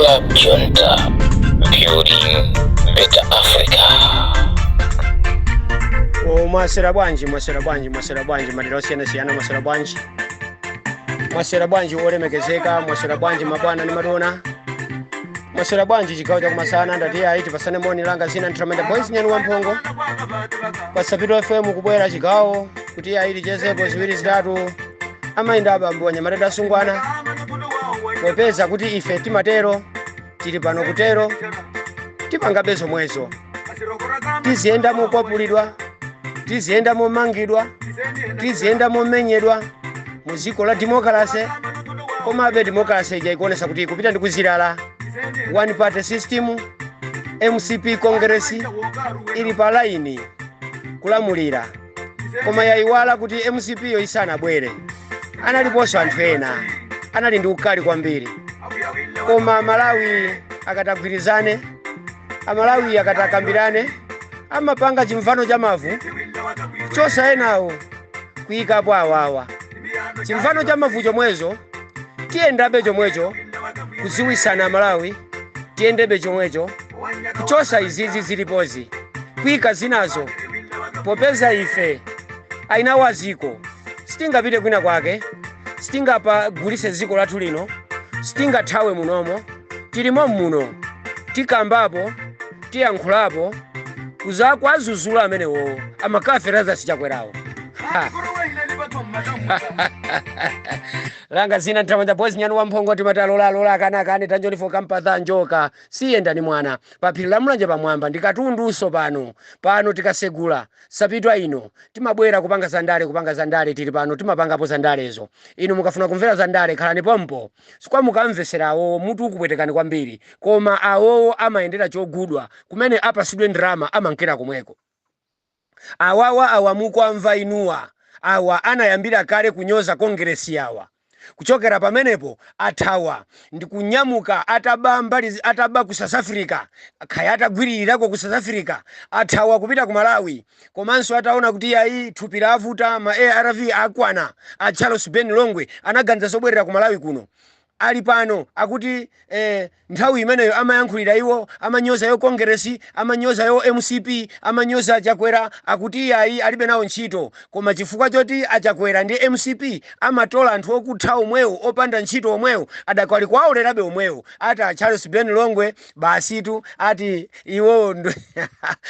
Club Junta, building better Africa. O, mwaswera bwanji, mwaswera bwanji, mwaswera bwanji madera osiyanasiyana, mwaswera bwanji, mwaswera bwanji olemekezeka, mwaswera bwanji mabwana ndi madona, mwaswera bwanji chigawo chakumasana. Ndati ayi, tipasane moni. Langa zina Ntramenda Boys Nyani Wamphongo pa Sapito FM, kubwera chigawo kuti ayi tichezepo ziwiri zitatu, amayi ndi abambo, anyamata ndi asungwana, popeza kuti ife timatero, tili pano kutero, tipangabe zomwezo, tiziyenda mokwapulidwa, tiziyenda momangidwa, tiziyenda momenyedwa mu dziko la demokalase. Komabe demokalase ija ikuonesa kuti ikupita ndi kuzilala. One party system, MCP Congress ili pa laini kulamulira, koma yayiwala kuti MCP yo isanabwere analiponso anthu ena anali ndi ukali kwambiri. Koma Amalawi akatagwirizane, Amalawi akatakambirane, amapanga chimvano cha mavu chosa enawo kuyikapo awawa. Chimvano cha mavu chomwezo tiyendabe chomwecho kuziwisana Amalawi, tiyendebe chomwecho kuchosa izizi zilipozi kuyika zinazo, popeza ife ainawo aziko sitingapite kwina kwake, sitingapagulise dziko lathu lino, sitingathawe munomo, tilimo muno, tikambapo, tiyankhulapo kuzakwazuzula amenewo amakafe Lazarus Chakwerawo. Ha. Langa zina Nthamanda Boys Nyani Wamphongo, timati alolalola akanakane tanjolifo kampatha njoka siyenda ni mwana pa phiri la Mulanje pamwamba ndi katundunso pano pano. Tikasegula Sapitwa ino timabwera kupanga zandale, kupanga zandale. Tili pano, timapangapo zandalezo. Inu mukafuna kumvera zandale khalani pompo, sikwa mukamvesera awowo mutu ukupwetekani kwambiri. Koma awowo amayendera chogudwa kumene apasidwe ndrama, amankera komweko. Awawa awa mukwamva inuwa, awa anayambira kale kunyoza Kongeresi awa. Kuchokera pamenepo athawa ndikunyamuka ataba mbali, ataba ku South Africa, khaya atagwiririrako ku South Africa, athawa kupita ku Malawi. Komanso ataona kuti ayi, thupi lavuta, ma ARV akwana, a Charles Ben Longwe anaganiza zobwerera ku Malawi kuno. Ali pano akuti nthawi imeneyo amayankhulira iwo, amanyoza yo Kongeresi, amanyoza yo MCP, amanyoza Chakwera, akuti iyayi alibe nawo ntchito. Koma chifukwa choti aChakwera ndi MCP amatola anthu okutha omwewo, opanda ntchito omwewo, adakwali kuwaolerabe omwewo, ati a Charles Ben Longwe basitu ati iwo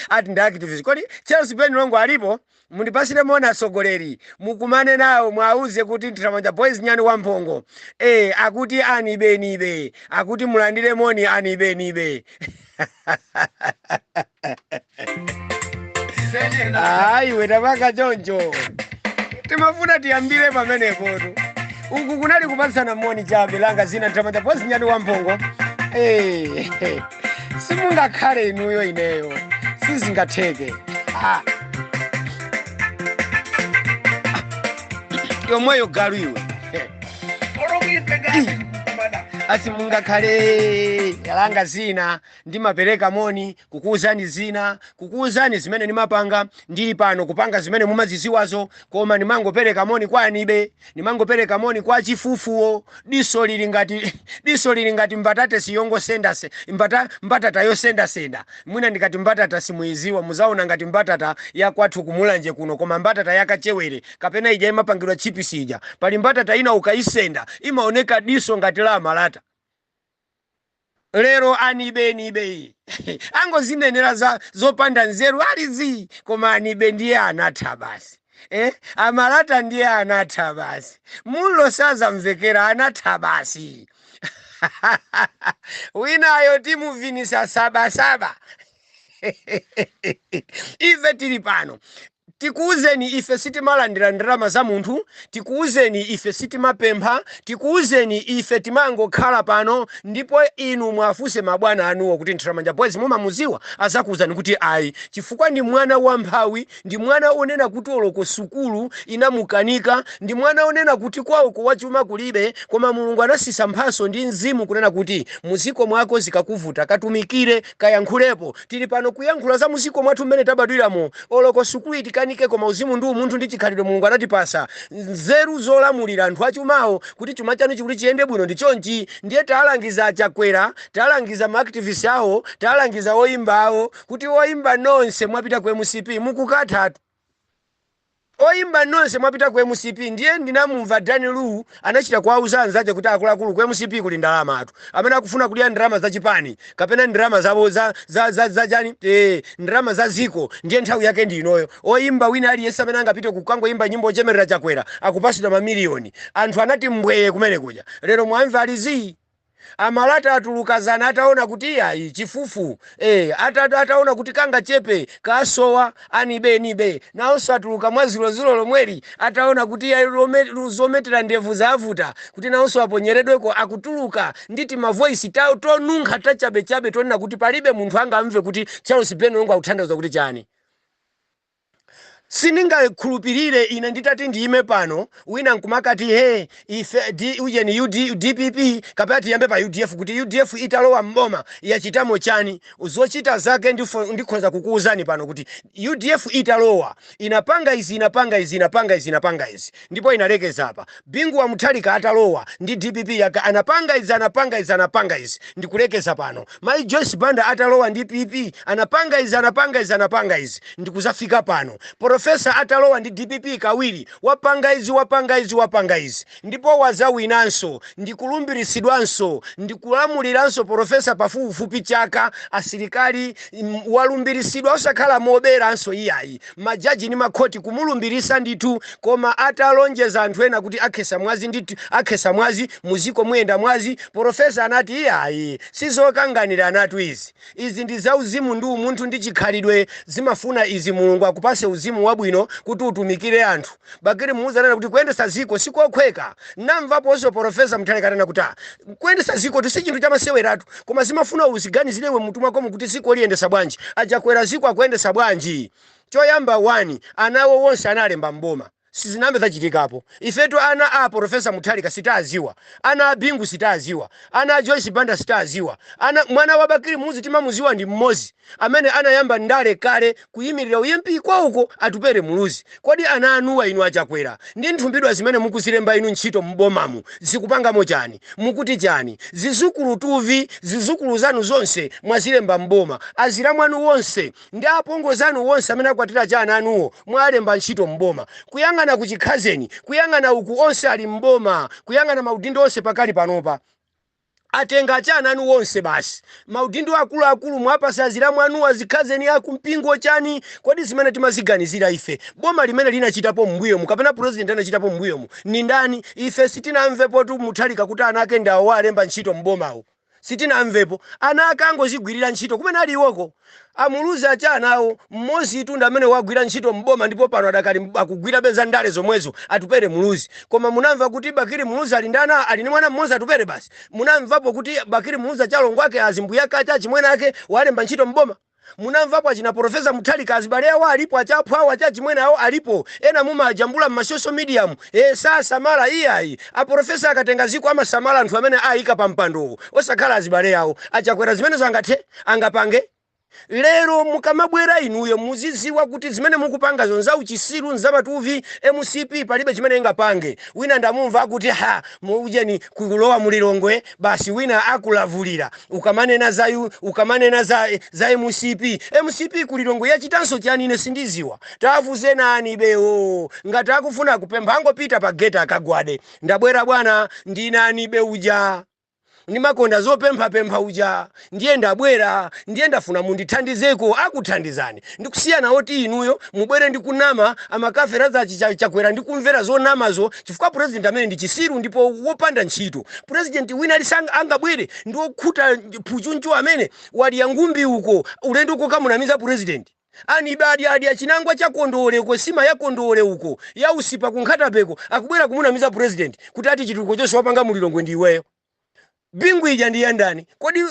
ati ndi activist. Kodi Charles Ben Longwe alipo? Mundipasire moni atsogoleri, mukumane nawo, mwauze kuti Nthamanja Boys Nyani Wamphongo akuti anibenibe, akuti mulandire moni anibenibe. Ayi, wetapanga choncho, timafuna tiyambire pamenepotu. Uku kunali kupatsana moni chabe. Langa zina Nthamanja Boys Nyani Wamphongo. Simungakhale inuyo, ineyo sizingatheke. Ah. Yomweyo galu iwe asi mungakhale. Langa zina ndimapereka moni, kukuwuzani zina, kukuwuzani zimene ndimapanga. Ndili pano kupanga zimene mumaziziwazo, koma ndimangopereka moni kwa anibe, ndimangopereka moni kwa chifufuwo. Diso lili ngati mbatate siyongosenda mbatata yosendasenda. Mwina ndikati mbatata simuiziwa, muzaona ngati mbatata ya kwathu kumulanje kuno, koma mbatata yakachewere kapena ija imapangidwa chipisi ija. Pali mbatata ina ukayisenda imaoneka diso ngati la amalata. Lero anibenibe angozinenera za zopanda nzeru alizi, koma anibe ndiye anatha basi. Amalata ndiye anatha basi, mulo sazamvekera, anatha basi. Winayo timuvinisa sabasaba. Ife tili pano tikuwuzeni, ife sitimalandira ndalama za munthu. Tikuwuzeni, ife sitimapempha. Tikuwuzeni, ife timangokhala pano. Ndipo inu mwafunse mabwana anuwo kuti Nthiramanja Boys mumamuziwa, azakuwuzani kuti ayi, chifukwa ndi mwana wamphawi, ndi mwana onena kuti oloko sukulu inamukanika, ndi mwana onena kuti kwawo kuwachuma kulibe. Koma Mulungu anasisa mphaso ndi mzimu kunena kuti muziko mwako zikakuvuta katumikire, kayankhulepo. Tili pano kuyankhula za muziko mwathu mmene tabadwiramo, oloko sukulu itikanike. Tingakanike, koma uzimu ndi umunthu ndi chikhalidwe Mulungu anatipasa nzeru zolamulira anthu achumawo kuti chuma chanu chikuti chiyende bwino ndi chonchi. Ndiye talangiza Achakwera, talangiza ma activist awo, talangiza oyimba awo kuti oyimba nonse mwapita ku MCP mukukathatu. Oyimba nonse mwapita ku MCP. Ndiye ndinamumva Dani Lu anachita kuwauza anzake kuti akuluakulu, ku MCP kuli ndalama atu. Amene akufuna kudya ndalama za chipani kapena ndalama zawo za chani, ndalama za ziko, ndiye nthawi yake ndi inoyo. Oyimba wina aliyense amene angapite kukangoyimba nyimbo ochemerera Chakwera akupasidwa mamiliyoni. Anthu anati mbweye kumene kuja. Lero mwamva alizii. Amalata atuluka zana ataona kuti iyayi chifufu, ataona kuti kanga chepe kasowa anibe nibe, nawonso atuluka mwa zilozilo lomweli ataona kuti iyayi zometera ndevu zavuta kuti nawonso aponyeredweko. Akutuluka nditi ma voice tonunkha tachabechabe tonena kuti palibe munthu angamve kuti Charles Ben Longwe akutanthauza kuti chani. Sindingakhulupirire ine nditati ndiyime pano, wina nkumakati he ife ujeni UD, DPP kapena tiyambe pa UDF, kuti UDF italowa mboma yachitamo chani? Zochita zake ndikhoza kukuwuzani pano kuti UDF italowa inapanga izi, inapanga izi, inapanga izi, inapanga izi, ndipo inalekeza apa. Bingu wa Mutharika atalowa ndi DPP yake anapanga izi, anapanga izi, anapanga izi, ndikulekeza pano. Mai Joyce Banda atalowa ndi PP anapanga izi, anapanga izi, anapanga izi, ndikuzafika pano. Profesa atalowa ndi DPP kawiri wapanga izi, wapanga izi, wapanga izi, ndipo wazawinanso ndikulumbiritsidwanso ndikulamuliranso profesa pafupifupi chaka. Asilikali walumbiritsidwa osakhala moberanso iyayi, majaji ndi makhoti kumulumbirisa ndithu. Koma atalonjeza anthu ena kuti akhesa mwazi ndithu, akhesa mwazi muziko muyenda mwazi, profesa anati iyayi, sizokanganira anatu izi, izi ndi zauzimu ndi umunthu ndi chikhalidwe. Zimafuna izi Mulungu akupase uzimu wabwino kuti utumikire anthu. Bakili Muluzi anena kuti kuyendesa ziko sikokhweka. Namvaponso profesa Mutharika anena kuti kuyendesa ziko si chinthu chamaseweratu, koma zimafuna uziganizire iwe mutu mwakomo kuti ziko liyendesa bwanji. Achakwera ziko akuyendesa bwanji? Choyamba 1, anawo wonse analemba mboma, sizinambe zachitikapo. Ifetu ana a profesa Mutharika sitaziwa, ana a Bingu sitaziwa, ana a Joyce Banda sitaziwa. Ana mwana wa Bakili Muluzi timamuziwa ndi mmodzi amene anayamba ndale kale kuyimirira u MP kwauko, Atupere Muluzi. Kodi ana anuwa inu Achakwera ndi nthumbidwa zimene mukuzilemba inu ntchito m'bomamu zikupangamo chani? Mukuti chani? Zizukulu tuvi, zizukulu zanu zonse mwazilemba mboma, azilamu anu wonse ndi apongozi anu wonse amene akwatira cha ana anuwo mwalemba ntchito mboma. Kuyang'ana kuchikhazeni, kuyang'ana uku, onse ali mboma. Kuyang'ana maudindo onse pakali panopa atenga acha ana anu wonse basi. Maudindo akuluakulu mwapasa azilamu anu, azikhazeni, akumpingo chani. Kodi zimene timaziganizira ife, boma limene linachitapo m'mbuyomu kapena president anachitapo m'mbuyomu ni ndani? Ife sitinamvepotu Mutharika kuti ana ake ndi awo alemba ntchito m'bomawo, sitinamvepo. Ana ake angozigwirira ntchito kumene ali iwoko. Amuluzi acha anawo mmodzi itu ndi amene wagwira ntchito mboma ndipo pano adakali akugwira beza ndale zomwezo, Atupere Muluzi. Koma munamva kuti Bakili Muluzi ali ndi ana, ali ndi mwana mmodzi Atupere basi? Munamvapo kuti Bakili Muluzi achalongo ake, azimbuya ake, acha achimwene ake walemba ntchito mboma? Munamvapo achina profesa Mutharika azibale awo alipo, achaphwa awo, achachimwene awo alipo? Ena mumajambula mma social media mu sasamala iyayi. Aprofesa akatenga ziko amasamala anthu amene ayika pa mpandowo, osakhala azibale awo. Achakwera zimenezo angathe, angapange? Lero mukamabwera inuyo muziziwa kuti zimene mukupangazo nzauchisiru, nzamatuvi. MCP palibe chimene ingapange. Wina ndamumva akuti ha ujeni kulowa mulilongwe basi, wina akulavulira ukamanena za ukamanena za MCP. MCP kulilongwe yachitanso chani? Ine sindiziwa. Tafuzenani bewo ngati akufuna kupempha, angopita pa gate akagwade, "Ndabwera bwana, ndinani be uja ndimakonda zopemphapempha uja, ndiye ndabwera, ndiye ndafuna mundithandizeko." Akuthandizani. Ndikusiyana oti inuyo mubwere ndi kunama amakafera za Chakwera ndi kumvera zonamazo, chifukwa president amene ndi chisiru ndipo wopanda ntchito. President wina alisi angabwere ndi okhuta phuchunchu amene waliya ngumbi uko ulendo uko kamunamiza president anibadi adi achinangwa cha kondole uko, sima ya kondole uko, ya usipa kunkhatapeko, akubwera kumunamiza president kuti ati chitukuko chonse wapanga mulilongwe ndi iweyo. Bingu ija ndi yandani kodi?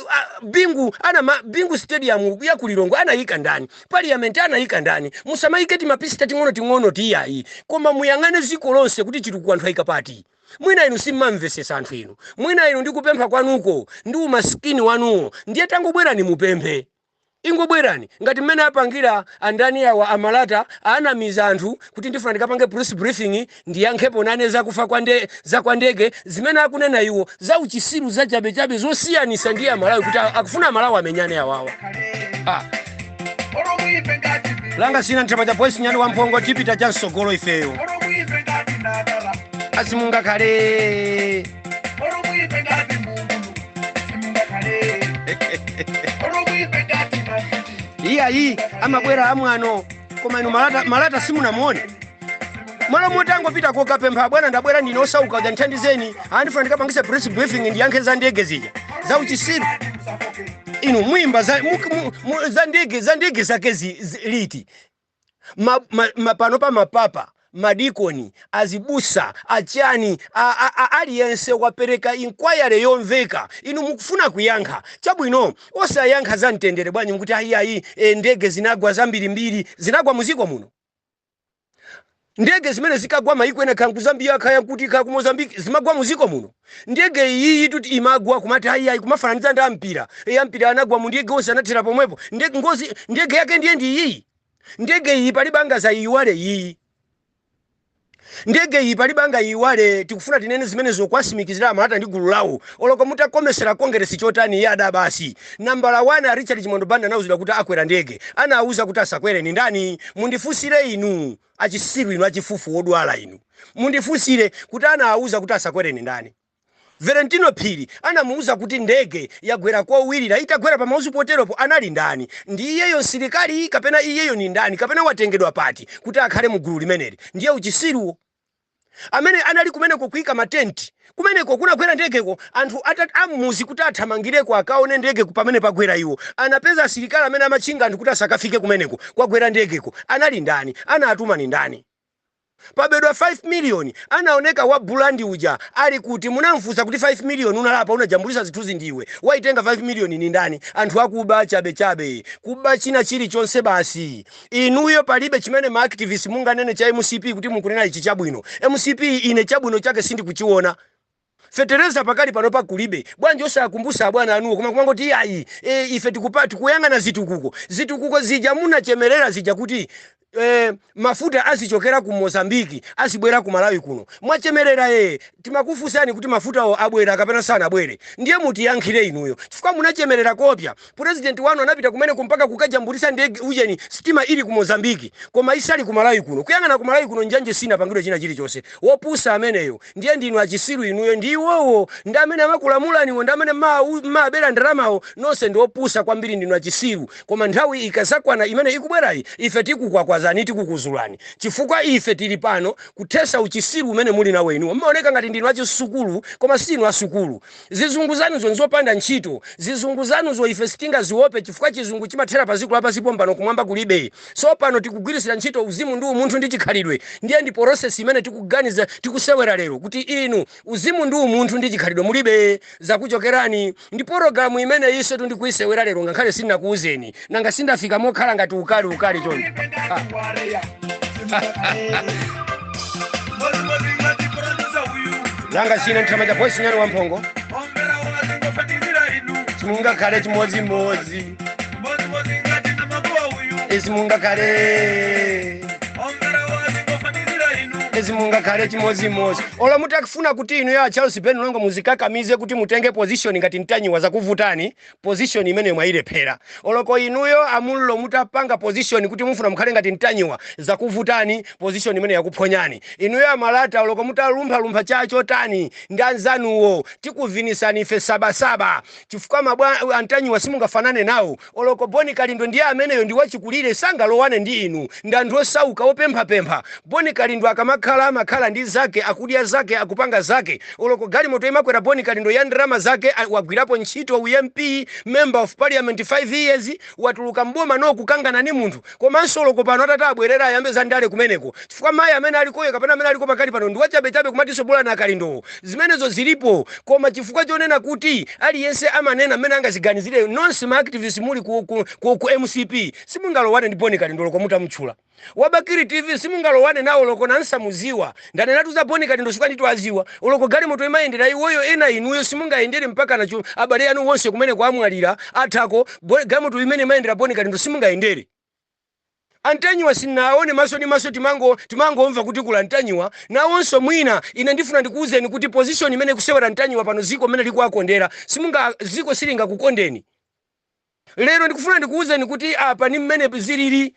Bingu ana Bingu Stadium ya kulilongwe anayika ndani? Parliament anayika ndani? Musamayike timapisi tating'ono ting'ono tiyayi, koma muyang'ane ziko lonse kuti chitukuko anthu ayika pati. Mwina inu simmamvesesa anthu inu, mwina inu ndikupempha kwanuko ndi umasikini wanuwo, ndiye tangobwerani mupemphe. Ingobwerani ngati mmene apangira andani awa amalata, anamiza anthu kuti ndifuna ndikapange press briefing, ndiyankhepo nane zakufa kwa nde za kwa ndege zimene akunena iwo, za uchisiru, za chabechabe, zosiyanisa ndi Amalawi, kuti akufuna Amalawi amenyane awawa. Ah. Langa sina nthapa cha voice nyani wamphongo, tipita cha msogolo ifeyo asimungakhale. Iyayi, amabwera amwano, koma inu Malata, Malata simunamuone mwalo mutangopita kokapempha, "Bwana, ndabwera, ndine osauka uja, nthandizeni, andifuna ndikapangise press briefing, ndiyankhe za ndege zija." Za uchisiru. Inu mwimba za, mu, mu, mu, za ndege zake liti? Pano pa mapapa, madikoni, azibusa, achani, aliyense wapereka inquiry yomveka. Inu mukufuna kuyankha chabwino, osayankha za mtendere bwanji? Mukuti ayiayi, ndege zinagwa zambirimbiri, zinagwa muziko muno. Ndege zimene zikagwa maiko ena, kaya ku Zambia, kaya kuti, kaya ku Mozambique, zimagwa muziko muno? Ndege iyi tuti imagwa, kumati ayiayi, kumafananiza ndi ampira. E, ampira anagwa mu ndege, onse anathera pomwepo. Ndege ngozi, ndege yake ndiye ndi iyi. Ndege iyi palibe angazayiwale iyi. Ndege iyi palibe angayiwale. Tikufuna tinene zimene zokwasimikizira Amalata ndi gulu lawo. Oloko mutakomesera Kongeresi chotani, iye ada basi. Nambala 1, Richard Chimwendo Banda anawuzidwa kuti akwera ndege. Anawuza kuti asakwere ni ndani? Mundifusire inu achisiru, inu achifufu wodwala inu, mundifusire kuti anawuza kuti asakwere ni ndani? Valentino Phiri anamuwuza kuti ndege yagwera kowirira, itagwera pamauzi poteropo, anali ndani? Ndi iyeyo msilikali kapena iyeyo ni ndani, kapena watengedwa pati kuti akhale mu gulu limeneli? Ndiye uchisiruwo. Amene anali kumeneko kuyika matenti kumeneko kunagwera ndegeko, anthu ammuzi kuti athamangireko akaone ndege pamene pagwera iwo, anapeza asilikali amene amatchinga anthu kuti asakafike kumeneko kwagwera ndegeko. Anali ndani? Anatuma ni ndani? Pabedwa 5 million, anaoneka wa bulandi uja ali kuti? Munamfunsa kuti 5 million unalapa, unajambulisa zithunzi ndiwe, waitenga 5 million ni ndani? Anthu akuba chabe chabe, kuba china chilichonse basi. Inuyo palibe chimene ma activist munganene cha MCP kuti mukunena ichi chabwino. MCP ine chabwino chake sindikuchiona. Fetereza pakali pano pakulibe. Bwanji osakumbusa abwana anuwo? Koma kumangoti ayi, ife tikuyang'ana zitukuko. Zitukuko zija munachemerera zija kuti mafuta azichokera ku Mozambiki azibwera ku Malawi kuno, mwachemerera. Timakufunsani kuti mafutawo abwera kapena sanabwere? Ndiye mutiyankhire inuyo, chifukwa munachemerera kopya. President wanu anapita kumene mpaka kukajambulisa ndege, ujeni, sitima ili ku Mozambiki, koma isali ku Malawi kuno. Kuyang'ana ku Malawi kuno, njanje sinapangidwe china chilichonse. Wopusa ameneyo. Ndiye ndinu achisiru inuyo, ndi iwowo, ndi amene amakulamulaniwo, ndi amene mabera ndalamawo. Nonse ndi opusa kwambiri, ndinu achisiru. Koma nthawi ikazakwana imene ikubwerayi, ife tikukwakwazani, tikukuzulani, chifukwa ife tili pano kuthesa uchisiru umene muli nawo inuwo. Mmaoneka ngati ndinu achisukulu, koma sinu asukulu. Zizungu zanuzo nzopanda ntchito. Zizungu zanuzo ife sitingaziope, chifukwa chizungu chimathera pa dziko lapansi pompano, kumwamba kulibe. So pano tikugwirisira ntchito uzimu ndi umunthu ndi chikhalidwe. Ndiye ndi process imene tikuganiza, tikusewera lero, kuti inu uzimu ndi umunthu ndi chikhalidwe mulibe, zakuchokerani. Ndi pologalamu imene iso tindikuisewera lero, ngakhale sindinakuuzeni. Nanga sindafika mokhala ngati ukali ukali choncho? Ah. Langa sina nthama cha voice nyani wamphongo, simungakhale chimodzimodzi, simungakhale, simungakhale chimodzimodzi. Olo mutakufuna kuti inu ya Charles Ben Longwe muzikakamize kuti mutenge position ngati Mtanyiwa, zakuvutani. Position imene mwayilephera. Oloko inuyo amullo mutapanga position kuti mufuna mukhale ngati Mtanyiwa, zakuvutani. Position imene yakuphonyani. Inuyo Amalata, oloko mutalumphalumpha chachotani ndi anzanuwo, tikuvinisani ife sabasaba, chifukwa mabwa Antanyiwa simungafanane nawo. Oloko Boni Kalindo ndiye ameneyo ndi wachikulire, sangalowane ndi inu. Ndi anthu osauka, opemphapempha. Boni Kalindo akamakhala, amakhala ndi zake, akudya zake, akupanga zake. Oloko galimoto imakwera Boni Kalindo ya ndalama zake. Wagwirapo ntchito MP, member of parliament 5 years, watuluka mboma, no kukangana ni munthu. Komanso oloko pano atati abwerera, ayambe za ndale kumeneko, chifukwa mayi amene alikoyo kapena amene aliko pakali pano ndi wachabechabe, kumatinso bola na Kalindowo. Zimenezo zilipo, koma chifukwa chonena kuti aliyense amanena mmene angaziganizire. Nonse ma activists muli ku MCP simungalowane ndi Boni Kalindo, loko mutamutchula. Wa Bakili TV simungalowane nawo loko nansamuziwa. Ndanenatu za Bon Kalindo chifukwa nditwaziwa. Oloko galimoto imayendera iwoyo ena inuyo simungayendere mpaka nacho abale anu wonse kumene kwamwalira athako galimoto imene imayendera Bon Kalindo simungayendere. Antanyiwa sinaone maso ndi maso, timangomva kuti kula Ntanyiwa nawonso. Mwina ine ndifuna ndikuwuzeni kuti position imene kusewera Ntanyiwa pano, ziko mmene likuwakondera, simunga ziko silingakukondeni. Lero ndikufuna ndikuwuzeni kuti apa ni mmene zilili,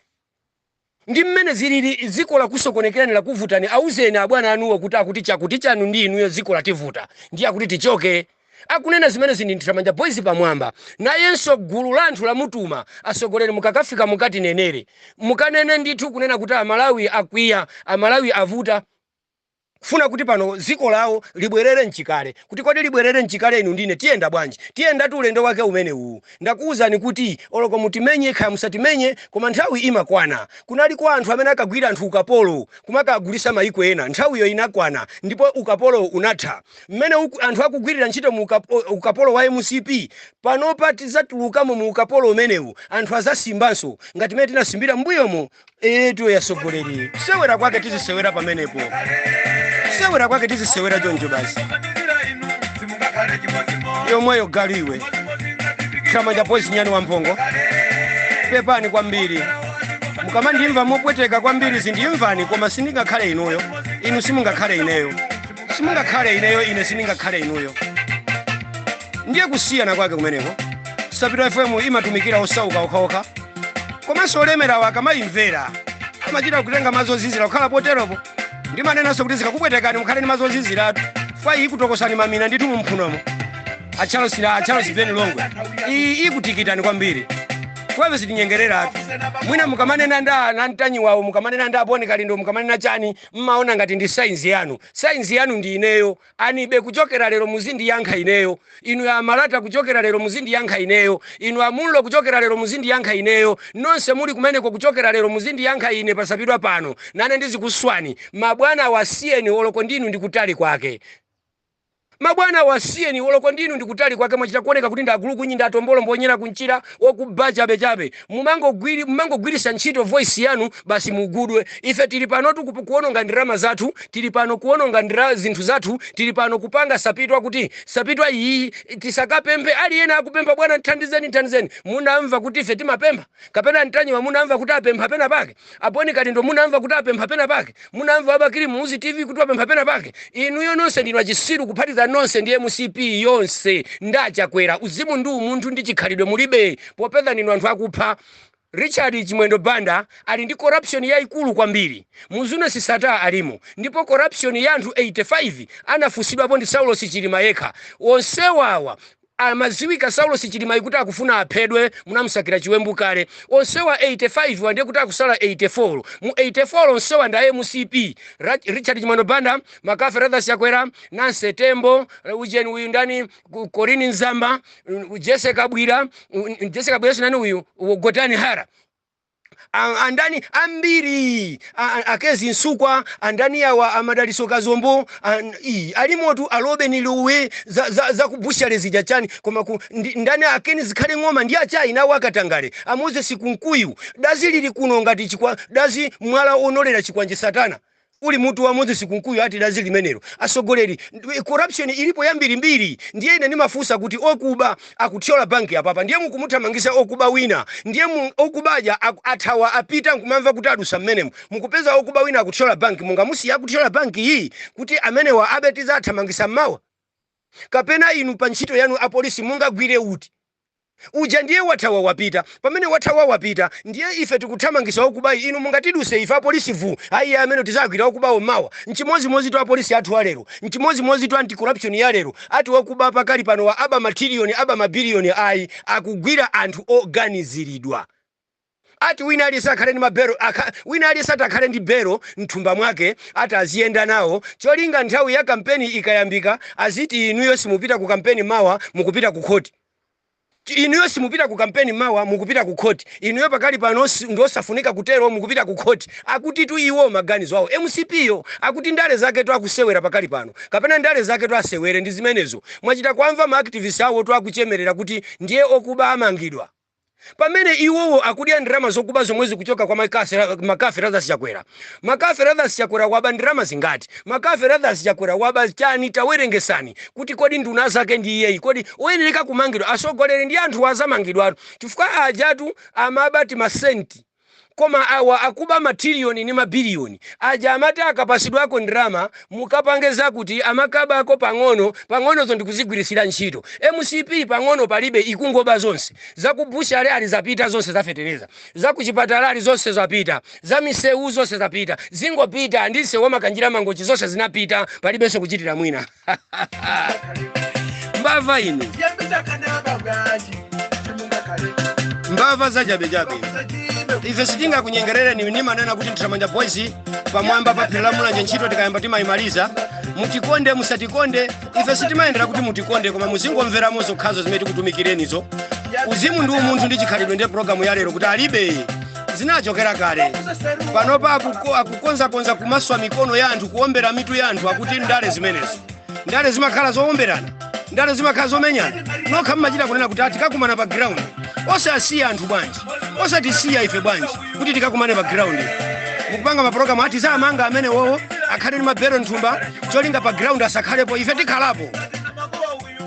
ndi mmene zilili, ziko lakusokonekerani, lakuvutani. Auzeni abwana anuwo kuti akuti chakuti chanu ndi inuyo, ziko lativuta, ndiye akuti tichoke. Akunena zimene zindi Nthiramanja Boys pamwamba, nayenso gulu la anthu lamutuma. Asogoleri, mukakafika mukati nenere, mukanene ndithu kunena kuti Amalawi akwiya, Amalawi avuta, kufuna kuti pano ziko lawo libwerere mchikale. Kuti kodi libwerere mchikale, inu ndine tiyenda bwanji? Tiyendatu ulendo wake umene uwu. Ndakuwuzani kuti oloko mutimenye khaya musatimenye, koma nthawi imakwana. Kunali kwa anthu amene akagwira anthu ukapolo kumakagulisa mayiko ena, nthawiyo inakwana ndipo ukapolo unatha. Mmene anthu akugwirira ntchito mu ukapolo wa MCP panopa, tizatulukamo mu ukapolo umenewu. Anthu azasimbanso ngati mmene tinasimbira m'mbuyomo. Etu yasogoleri, kusewera kwake tizisewera pamenepo, kusewera kwake tizisewera choncho basi. Yomweyo galu iwe, Nthiramanja Boys, nyani wamphongo. Pepani kwambiri mukamandimva mopweteka kwambiri, zindimvani, koma sindingakhale inuyo, inu simungakhale ineyo, simungakhale ineyo, ine sindingakhale inuyo. Ndiye kusiyana kwake kumeneko. Sapitwa FM imatumikira osauka okhaokha, komanso olemerawo akamayimvera amachita kutenga madzi ozizira kukhala poteropo. Ndimanenanso kuti zikakupwetekani mukhale ndi madzi oziziratu fai ikutokosani mamina ndithu mumphunomo. A Charles Ben Longwe, iyi ikutikitani kwambiri. Fweve sitinyengereratu. Mwina mukamanena nda nantanyiwawo, mukamanena nda Aboni Kalindo, mukamanena chani, mmaona ngati ndi size yanu. Size yanu ndi ineyo. Anibe, kuchokera lero muzindiyankha ineyo. Inu ya Amalata, kuchokera lero muzindiyankha ineyo. Inu Amullo, kuchokera lero muzindiyankha ineyo. Nonse muli kumeneko, kuchokera lero muzindiyankha ine. Pasapidwa pano nane ndizikuswani. Mabwana wasiyeni, oloko ndinu ndikutali kwake. Mabwana wasiyeni, oloko ndinu ndikutali kwake. Mwachita kuoneka kuti ndi agulukunyi, ndi atombolo mbonyera kunchira okuba chabechabe. Mumangogwirisa ntchito voice yanu basi mugudwe. Ife tili panotu kuononga ndalama zathu, tili pano kuononga zinthu zathu, tili pano kupanga Sapitwa kuti Sapitwa iyi tisakapemphe. Aliyena akupempha, "Bwana, nthandizeni, nthandizeni." Munamva kuti ife timapempha? Kapena Ntanyiwa munamva kuti apempha pena pake? Aboni Kalindo munamva kuti apempha pena pake? Munamva Abakili Muluzi TV kuti apempha pena pake? Inuyo nonse ndinu achisiru, kuphatiza nonse ndi MCP yonse ndachakwera. Uzimu ndi umunthu ndi chikhalidwe mulibe, popeza ndinu anthu akupha. Richard Chimwendo Banda ali ndi corruption yayikulu kwambiri. Muzune Sata alimo, ndipo corruption ya anthu 85 anafusidwapo ndi Saulos Chilima yekha. Onsewawa amaziwika Saulos Chilima kuti akufuna aphedwe, munamusakira chiwembu kale. Onsewa 85 wandiye kuti akusala 84. Mu 84 onsewa nda MCP. Richard Chimwendo Banda, Makafe Brothers, Chakwera, Nancy Tembo, ujeni uyu ndani, Corinne Nzamba, Jesse Kabwira, Jesse Kabwira sinani uyu, Gotani Hara, andani ambiri, akezi Nsukwa, andani awa, amadaliso Kazombo, alimotu alobe luwe za kubushale zija chani. Koma ndani akeni zikhale ng'oma ndi achayi nawo akatangale a Moses Kunkuyu, dazi lili kuno ngati chikwa dazi mwala onolera chikwanje satana uli mutu wa Moses Kunkuyu, ati dazi limenelo. Asogoleri, corruption ilipo yambirimbiri. Ndiye ine ndimafunsa kuti okuba akuthyola banki apapa, ndiye mukumuthamangisa okuba wina, ndiye okubaja athawa apita, nkumamva kuti adusa mmenemo, mukupeza okuba wina akuthyola banki, mungamusiya akuthyola banki iyi kuti amenewa abe tizathamangisa mmawa? Kapena inu pa ntchito yanu apolisi mungagwire uti? Uja ndiye wathawa wapita. Pamene wathawa wapita, ndiye ife tikuthamangisa okubayi, inu mungatiduse ife apolisi vu ayi, amene tizagwira okubawo mawa? Nchimozimozi tu apolisi athu alero, nchimozimozi tu anti-corruption ya lero. Ati wakuba pakali pano wa aba matiliyoni, aba mabiliyoni, ayi, akugwira anthu oganiziridwa. Ati wina aliyense akhale ndi mabero wina aliyense ati akhale ndi bero mthumba mwake, ati aziyenda nawo, cholinga nthawi ya kampeni ikayambika aziti, "Inuyo simupita ku kampeni mawa, mukupita ku khoti. Inuyo simupita ku kampeni mawa, mukupita ku khoti. Inuyo pakali pano ndiosafunika kutero, mukupita ku khoti." Akuti tu iwo maganizo awo MCP yo akuti ndale zake tu akusewera pakali pano, kapena ndale zake tu asewere ndi zimenezo. Mwachita kwamva ma activists awo tu akuchemerera kuti ndiye okuba amangidwa. Pamene iwowo akudya ndalama zokuba zomwe zikuchoka kwa McCarthy Lazarus Chakwera. McCarthy Lazarus Chakwera waba ndalama zingati? McCarthy Lazarus Chakwera waba chani? Tawerengesani kuti kodi nduna zake ndi iyeyi, kodi oyenereka kumangidwa asogoleri ndi anthu azamangidwatu, chifukwa ajatu amaba timasenti, koma awa akuba matiliyoni ndi mabiliyoni. Aja amati akapasidwako ndalama mukapange zakuti, amakabako pang'ono pang'onozo ndikuzigwirisira ntchito. MCP pang'ono palibe, ikungoba zonse. Zakubushale ali zapita zonse, zafetereza, zakuchipatala ali zonse zapita, za misewu zonse zapita, zingopita ndi msewu waMakanjira Mangochi, zonse zinapita, palibenso kuchitira mwina. Mbava inu, mbava zachabechabe, ife sitingakunyengerereni. Nimanena kuti Nthiramanja Boys pamwamba pa phiri la Mulanje, ntchito tikayamba timayimaliza. Mutikonde musatikonde, ife sitimayendera kuti mutikonde, koma muzingomveramo zokhazo zimene tikutumikirenizo. Uzimu ndi umunthu ndi chikhalidwe ndiye programu ya lero, kuti alibe zinachokera kale. Panopa akukonzakonza kumaswa mikono ya anthu, kuombera mitu ya anthu, akuti ndale zimenezo. Ndale zimakhala zowomberana? Ndale zimakhala zomenyana? Nokha mmachita kunena kuti tikakumana pa ground. Osasiya anthu bwanji? Osatisiya ife bwanji kuti tikakumane pa ground? Mukupanga mapulogalamu ati zamanga amene wowo akhale ndi mabero nthumba, cholinga pa ground asakhalepo. Ife tikhalapo.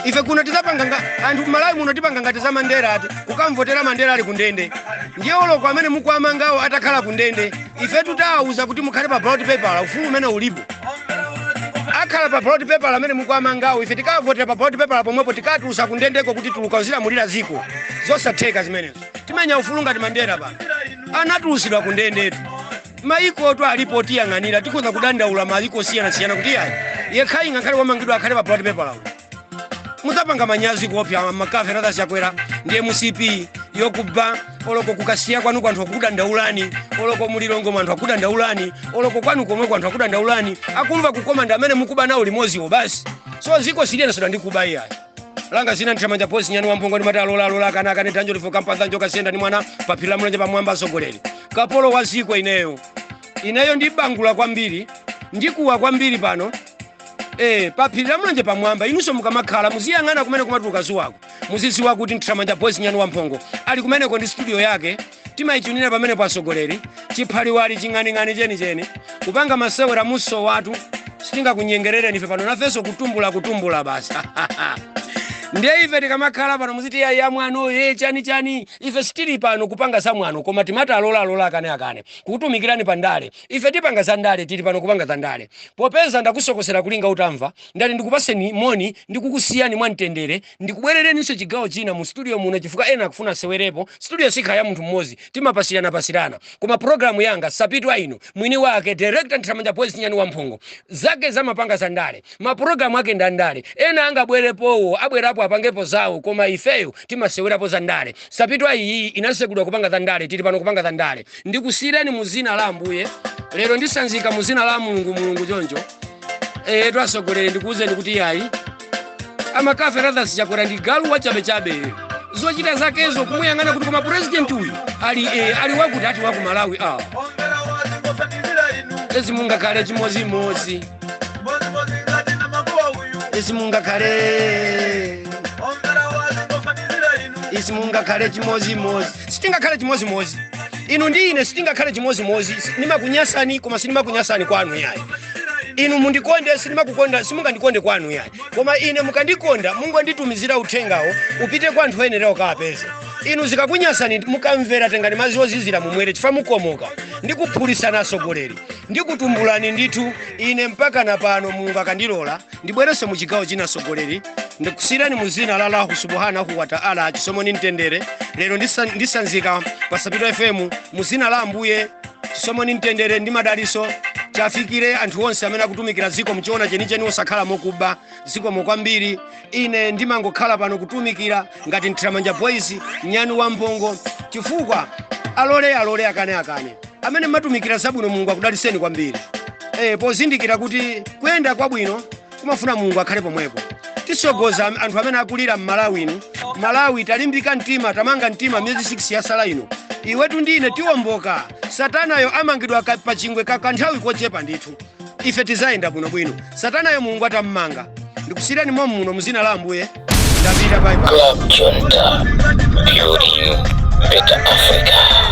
Ife kuno tizapanga anthu Malawi muno tipanga ngati za Mandela, ati kukamvotera Mandela ali kundende. Ndiye oloko amene mukuamangawo atakhala kundende, ife tutawuza kuti mukhale pa ballot paper, ufulu umene ulipo akhala pa ballot paper amene mukuamangawo. Ife tikavotera pa ballot paper pomwepo, tikatulusa kundendeko kuti tuluka uzilamulira ziko. Zosatheka zimenezo. Timenya ufulu ngati Mandela pano anatulusidwa kundendetu. Maiko alipo tiyang'anira, tikhoza kudandaula maiko osiyanasiyana kuti yayi, yekhayi ngakhale wamangidwa akhale pa ballot paper lawo. Mudzapanga manyazi kuopsa McCarthy Lazarus Chakwera ndi MCP yokuba. Oloko kukasiya kwanu kwanthu akukudandaulani, oloko mulilongo mwanthu akudandaulani, oloko kwanu komwe kwanthu akudandaulani. Akumva kukoma ndi amene mukuba nawo limodziwo basi. So ziko siliyenesedwa ndi kuba iyayi. Langa zina Nthamanja Boys, nyani wamphongo, ndi mati alola alola akana akane, dhanjo lifoka mpatha njoka siyenda ndi mwana paphiri la Mulanje pamwamba. Atsogoleri kapolo wa ziko, ineyo ineyo ndibangula kwambiri, ndikuwa kwambiri pano paphiri la Mulanje pamwamba. Inunso mukamakhala muziyang'ana kumene kumatuluka zuwako, muziziwa kuti Nthamanja Boys, nyani wamphongo, ali kumeneko ndi studio yake. Timayichunira pamene pasogoleri chiphaliwali ching'aning'ani chenicheni kupanga masewera muso watu. Sitingakunyengerereni ife pano, nafenso kutumbula kutumbula basi. Ndiye ife tikamakhala pano muziti ya ya mwano ye chani chani. Ife sitili pano kupanga za mwano, koma timati alola alola akane akane, kukutumikirani pa ndale. Ife tipanga za ndale, tili pano kupanga za ndale. Popeza ndakusokosera kulinga utamva, ndati ndikupaseni moni, ndikukusiyani mwamtendere, ndikubwerereninso chigawo china mu studio muno, chifukwa ena akufuna asewerepo. Studio sikhala ya munthu mmodzi, timapasirana pasirana. Koma programu yanga sapitwa ino, mwini wake director Nthamanja Boys, nyani wamphongo, zake zamapanga za ndale, mapulogalamu ake ndi andale. Ena angabwerepowo, abwerapo apangepo zawo, koma ifeyo timasewerapo za ndale. Sapitwa iyi inasekudwa kupanga za ndale, tili pano kupanga za ndale. Ndikusiyireni mu zina la Ambuye. Lero ndisanzika mu zina la Mulungu, Mulungu choncho. Twasogolere, ndikuwuzeni kuti yayi, a McCarthy Lazarus Chakwera ndi galu wachabechabe. Zochita zakezo kumuyang'ana kuti koma president uyu ali ali wakuti ati waku Malawi ah. Ezi mungakhale chimozimozi, ezi mungakhale, isi mungakhale chimozimozi. Sitingakhale chimozimozi, inu ndi ine sitingakhale chimozimozi. Nimakunyasani koma sinimakunyasani kwanu yayi. Inu mundikonde, sinimakukonda, simungandikonde kwanu yayi. Koma ine mukandikonda, mungonditumizira uthengawo upite kwa anthu oyenera ukawapeze. Inu zikakunyasani mukamvera, tengani madzi ozizira mumwere, chifukwa mukomoka. Ndikuphulisana atsogoleri, ndikutumbulani ndithu. Ine mpaka na pano, Mulungu akandilola, ndibwerenso mu chigawo china. Atsogoleri, ndikusiyirani mu zina la Allahu subhanahu wa ta'ala, chisomo ni mtendere. Lero ndisanzika pa Sapito FM mu zina la Ambuye. Chisomo ni mtendere ndi madaliso chafikire anthu onse amene akutumikira dziko mchiona chenicheni, osakhala mokuba. Zikomo kwambiri. Ine ndimangokhala pano kutumikira ngati Nthiramanja Boys, nyani wa mphongo, chifukwa alole alole akane akane, amene matumikira zabwino, Mulungu akudaliseni kwambiri. Pozindikira kuti kuyenda kwabwino kumafuna Mulungu akhale pomwepo. Tisogoza anthu amene akulira m'Malawi inu. Malawi, talimbika mtima, tamanga mtima. Miyezi 6 yasala ino, iwetu ndine tiwomboka. Satanayo amangidwa pachingwe kanthawi kochepa ndithu. Ife tizayenda bwinobwino satanayo Mulungu atammanga. Ndikusiyirani momu muno muzina la Ambuye. Ndapita, bye bye. Club Junta, building Better Africa.